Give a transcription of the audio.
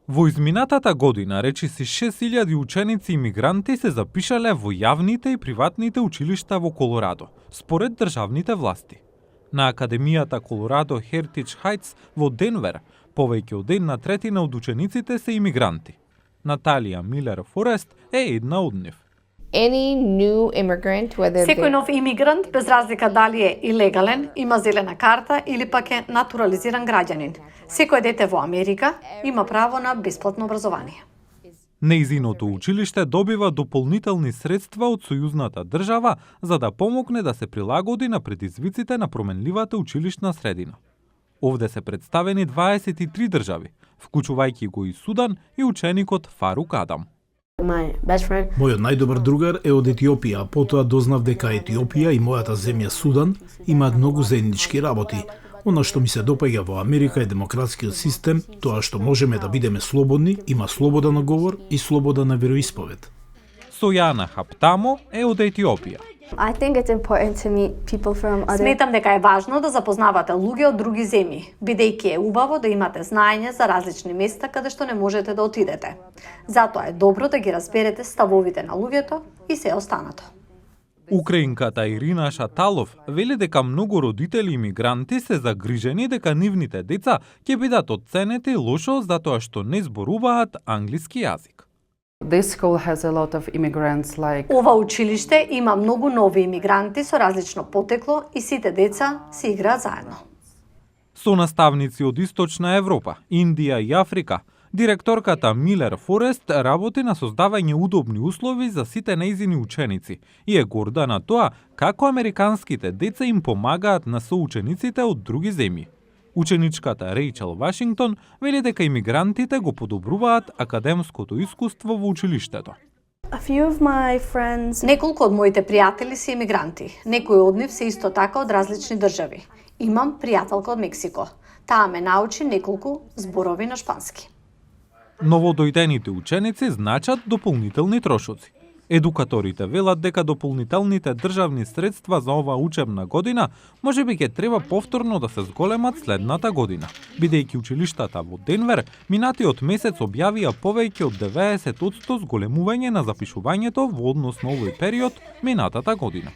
Во изминатата година речиси 6000 ученици имигранти се запишале во јавните и приватните училишта во Колорадо, според државните власти. На Академијата Колорадо Heritage Heights во Денвер, повеќе од 1/3 од учениците се имигранти. Наталија Милер Форест е една од нив. Секој нов имигрант, без разлика дали е илегален, има зелена карта или пак е натурализиран граѓанин. Секој дете во Америка има право на бесплатно образование. Нејзиното училиште добива дополнителни средства од сојузната држава за да помогне да се прилагоди на предизвиците на променливата училишна средина. Овде се представени 23 држави, вклучувајќи го и Судан и ученикот Фарук Адам. Мојот најдобар другар е од Етиопија, а потоа дознав дека Етиопија и мојата земја Судан имаат многу заеднички работи. Она што ми се допаѓа во Америка е демократскиот систем, тоа што можеме да бидеме слободни, има слобода на говор и слобода на вероисповед. Сојана Хаптамо е од Етиопија. Сметам дека е важно да запознавате луѓе од други земји, бидејќи е убаво да имате знаење за различни места каде што не можете да отидете. Затоа е добро да ги разберете ставовите на луѓето и се останато. Украинката Ирина Шаталов вели дека многу родители имигранти се загрижени дека нивните деца ќе бидат оценети лошо затоа што не зборуваат англиски јазик. Ова училиште има многу нови имигранти со различно потекло и сите деца се играат заедно. Со наставници од Источна Европа, Индија и Африка, директорката Милер Форест работи на создавање удобни услови за сите нејзини ученици и е горда на тоа како американските деца им помагаат на соучениците од други земји. Ученичката Рејчел Вашингтон вели дека имигрантите го подобруваат академското искуство во училиштето. Неколку од моите пријатели се имигранти. Некои од нив се исто така од различни држави. Имам пријателка од Мексико. Таа ме научи неколку зборови на шпански. Новодојдените ученици значат дополнителни трошоци. Едукаторите велат дека дополнителните државни средства за оваа учебна година можеби ќе треба повторно да се зголемат следната година, бидејќи училиштата во Денвер минатиот месец објавија повеќе од 90% зголемување на запишувањето во однос на овој период минатата година.